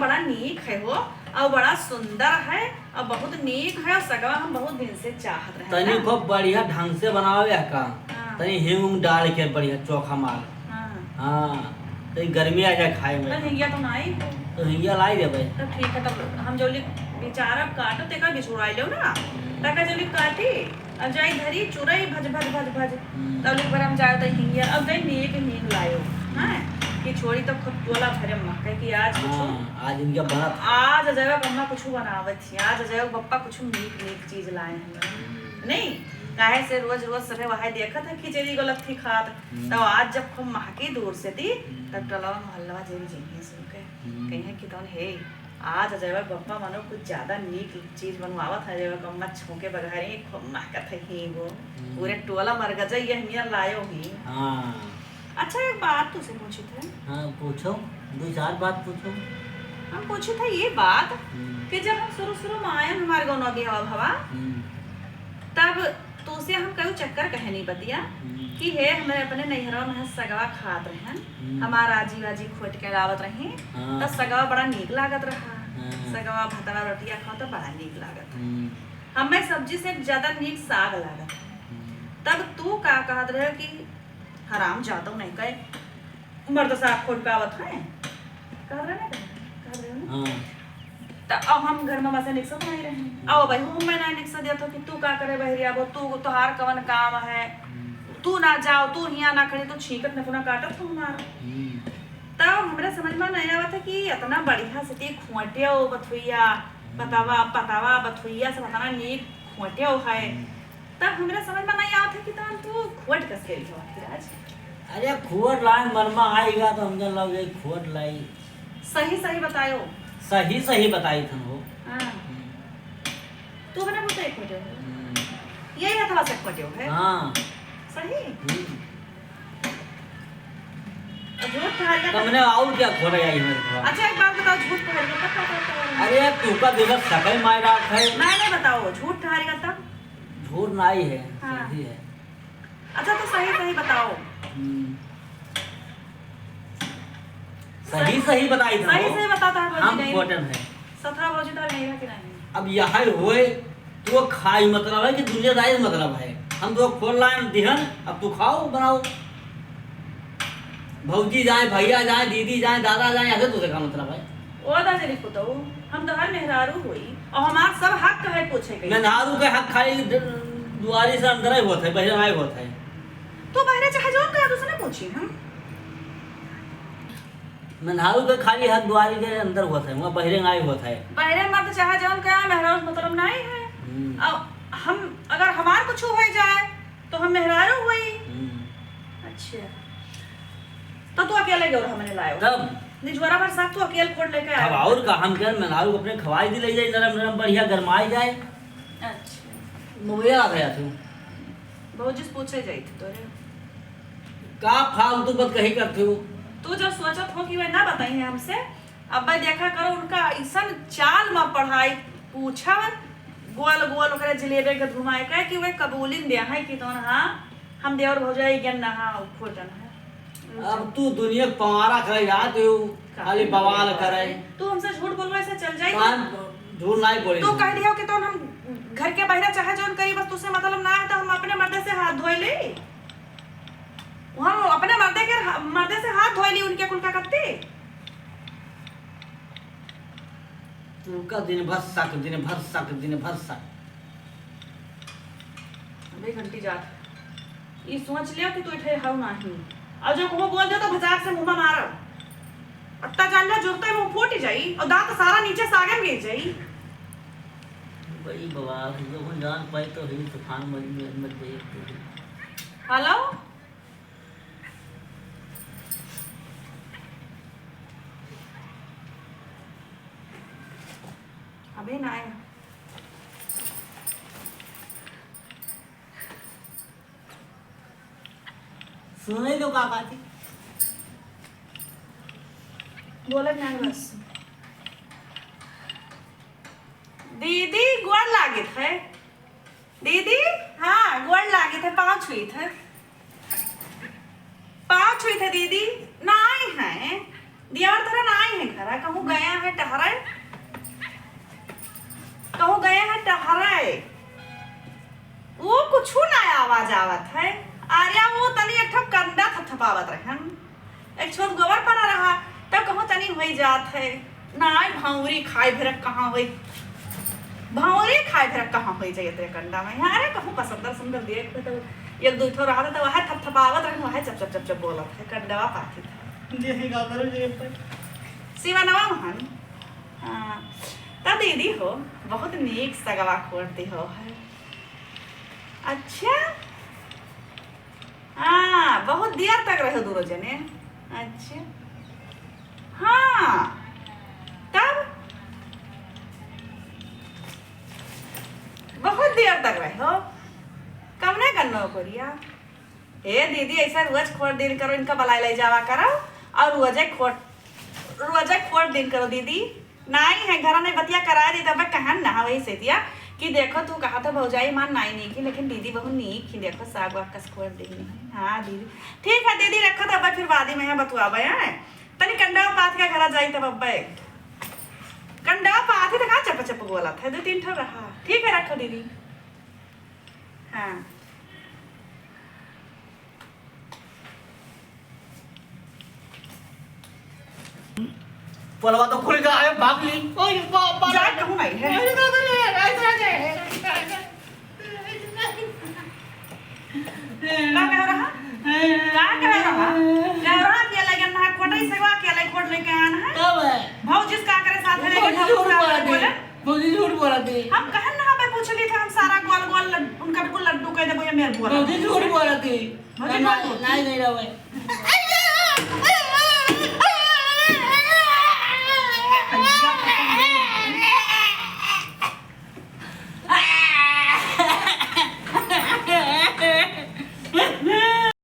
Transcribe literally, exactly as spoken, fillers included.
बड़ा नीक है हो, और बड़ा सुंदर है, और बहुत नीक है, और सगवा हम बहुत दिन से चाहत रहे तनी ना। खूब बढ़िया ढंग से बनावे का। हाँ। तनी हींग उंग डाल के बढ़िया चोखा मार। हाँ। हाँ, तनी गर्मी आ जाए खाए में। तो हिंगिया तो नाई हो। तो हिंगिया लाई देबे। तो ठीक है, तब हम जौली बिचारा काटो, तेका बिछुड़ाई लो ना। हम्म। तका जौली काटी, अब जाई धरी चुरई भज भज भज भज। हम्म। तब लोग बरम जाए तो हिंगिया, अब गई नीक नीक लायो। हाँ, कि छोड़ी तो खुद टोला भरे मक्के कि आज कुछ हाँ, आज इनका बनत है। आज अजय का अम्मा कुछ बनावत थी, आज अजय का पप्पा कुछ नीक नीक चीज लाए हैं। हम्म। नहीं, काहे से रोज रोज सभे वहां देखत है खिचड़ी गलत थी खात, हम्म। तब आज जब खूब महकी दूर से थी, हम्म। तब टोला मोहल्ला जेरी जइहे सुन के, हम्म। कहिए कि तौन हे, आज अजय का पप्पा मनो कुछ ज्यादा नीक चीज बनवावत है, अजय का अम्मा छौंके बघारी खूब महकत है हींग वो। हम्म। पूरे टोला मरगजा ये हमिया लायो ही। हाँ। अच्छा, एक बात तुझसे पूछी थे। हाँ, पूछो, दो चार बात पूछो। हम पूछी थे ये बात हम्म। कि जब हम शुरू शुरू में आए हमारे गाँव नदी हवा भवा, हम्म। तब तुझसे हम कई चक्कर कहे नहीं बतिया हम्म। कि हे, हमारे अपने नैहरवा में सगवा खात रहन, हम्म। हमार आजी वाजी खोट के लावत रही, हाँ। तो सगवा बड़ा नीक लागत रहा। हाँ। सगवा भतवा रोटिया खाओ तो बड़ा नीक लागत। हम्म। हमें सब्जी से ज्यादा नीक साग लागत। हम्म। तब तू का कहत रहे कि हराम जादो नहीं कहे, मर्द साग खोट पे आवत है। कहत रहे ना, कहत रहे ना। हाँ। त अब हम घर में बसे निकसत नहीं रहे। हम्म। अब भाई, हम मैं ना निकस दिया तो कि तू का करे बहरी आबो, तू, तोहार कवन काम है? हम्म। तू ना जाओ, तू हियाँ ना खड़ी, तू छींकत नखुना काटत हो हमारा। हम्म। तब हमरे समझ में नहीं आवत है कि इतना बढ़िया से ती खोटिया ओ बथुइया, हम्म। बतावा, पतावा बथुइया सब इतना नीक खोटिया ओ है। हम्म। तब हमरा समझ में नहीं आवत है कि तहन तू खोट कस गई हो आखिर आज। अरे खोट लाई, मन में आएगा तो हम जन लग जाई खोट लाई। सही सही बतायो। सही सही बताई थन हो। हाँ। हम्म। तू अपने मुँह से खोटे हो। हम्म। यही हथवा से खोटे हो है? हाँ। सही? हम्म। और झूठ ठहर गया तब? तमने और क्या खोट आई मेरे को? अच्छा, एक बात बताओ, झूठ ठहर गया तब क्या करता है? अरे, तू का दिमाग सफाई मार रहा है। नहीं, नहीं, बताओ, झूठ ठहर गया तब? झूठ नहीं है, हाँ। सही है। अच्छा, तो सही, सही बताओ। हम्म। सही, सही बताई था सही, वो। सही बताता है भौजी, हम नहीं। कॉटन है। सतरा भौजी तो नहीं है कि नहीं? अब यह होए, तो खाई मतलब है कि दुनियादारी मतलब है? हम तो खोल लाए दिहन, अब तू खाओ, बनाओ। भौजी जाए, भैया जाए, दीदी जाए, दादा जाए, ऐसे तुझे का मतलब है? ओ दाजरी पुतऊ, हम तोहार मेहरारू होई, और हमार सब हक है पूछे के। मेहरारू के हक खाली द-, दुआरी से अंदर ही होत है, बहिरे नहीं होत है। तू बहिरे चाहे जौन कहे, तुझसे ना पूछी हम। मेहरारू के खाली हक दुआरी के अंदर होत है, वहाँ बहिरे नहीं होत है। बहिरे मर्द चाहे जौन कहे, मेहरारू से मतलब नहीं है। हम्म। अब हम, अगर हमार कुछ हो जाए, तो हम मेहरारू होई। हम्म। अच्छा। तो तू अकेले गयो रहा, हमने लायो। तब? निजवरा भर साग तू अकेले खोट लेके आया। तब और का, हम क्या मेहरारू अपने खवाई दी ले जाए, नरम नरम बढ़िया गरमाई जाए। अच्छा। मोबाइल आ गया तू। भौजी से पूछे जाई थी तोरे। का फालतू बात कही करते हो? तू जो सोचत हो कि वह ना बताई है हमसे, अब भाई देखा करो, उनका ऐसन चाल में पढ़ाई पूछा, गोल गोल ओकरे जिलेबे के घुमाए के कि वे कबूलिन दे है कि तौन हाँ, हम देवर भौजाई ज्ञान ना हाँ, खोटन है। अब तू दुनिया के पंवारा करे जात हो, का? खाली बवाल करे। तू हमसे झूठ बोलबो, ऐसे चल जाई तो? कान झूठ नहीं बोली तू तू। कह दियो कि तौन हम घर के बाहर चाहे जौन करी, बस तुझसे मतलब ना है तो हम अपने मर्दे से हाथ धोए ले। हम अपने मर्दे के हा-, मर्दे से हाथ धोए ली उनके कुल का करती। उनका दिन भर शक, दिन भर शक, दिन भर शक। अबे घंटी जात। ई सोच लिया कि तू इठे हऊ नाही। और जो कहो बोल दे तो भजाक से मुंह में मारो। अत्ता जान लो जुरते मुंह फूट जाई और दांत सारा नीचे सागे में गिर जाई। बड़ी बवाल है, जो हम जान पाई तो ही तूफान मर, मर, मर जाई। हेलो? अबे ना आया। सुने तो का बात है? बोलत ना बस। दीदी, गोड़ लागत है। दीदी, हाँ, गोड़ लागत है, पाँव छुइत है। पाँव छुइत है दीदी, नाई है। दियावर तोरा ना आई है घरा, कहूँ गया है टहरे, कहूँ गया है टहरे। वो कुछु ना आवाज आवत है। अरे वो तनी एक ठो कंडा थपथपावत रहन, एक छोट गोबर पड़ा रहा, तब कहूँ तनी होई जात है। ना आई भौरी खाए भरक कहाँ होई, भौरी खाए भरक कहाँ होई जाए तेरे कंडा में। अरे कहूँ पसंदर सुंदर देख के तो एक दो ठो रहा तो वह थपथपावत रहन, वह चप चप चप चप बोलत है, कंडवा पाथी था। जे है गादर जे पर। सिवानवा महन। हाँ, त दीदी हो, बहुत नीक सगवा खोर दिहो है। अच्छा, हाँ, बहुत देर तक रहो दूनो जने। अच्छा, हाँ, तब बहुत देर तक रहो। कमने करनो कोरिया? हे दीदी, ऐसा रोज खोर दिन करो, इनका बलाए ले जावा करो और रोजे खोर, रोजे खोर दिन करो दीदी। नाई है घर में बतिया करा दी तब कहन ना वही से दिया कि देखो तू कहा तो भौजाई मान नाई नहीं की, लेकिन दीदी बहुत नीक ही, देखो साग वाग कस खोर दिन है। हाँ दीदी, ठीक है दीदी, रखो तब फिर वादी में है बतुआबे हैं। तनी कंडा पाथ के घरा जाई तब अब्बे। कंडा पाथ ही तो कहाँ चप चप बोला था, दो तीन ठो रहा। ठीक है, रखो दीदी। हाँ। पोलवा तो खुल गया है, भाग ली। ओए बाप रे। जाए कहूँ नहीं है। अरे बाप रे, ऐसा जाए। का कह रहा? का कह रहा? कह रहा कि अलग ना कोटई से वा के अलग कोट लेके आना है। कब है? भौजी से का करे साथ है, लेकिन भौजी भौजी झूठ से बोला का थी। बोले? भौजी झूठ बोला थी। हम कहन ना पे पूछ ली था, हम सारा गोल गोल लड-, उनका बिल्कुल लड्डू कह देबो, ये मेरे बोला। भौजी झूठ बोला थी। भौजी ना, झूठ बोला थी। नहीं, नहीं रहे।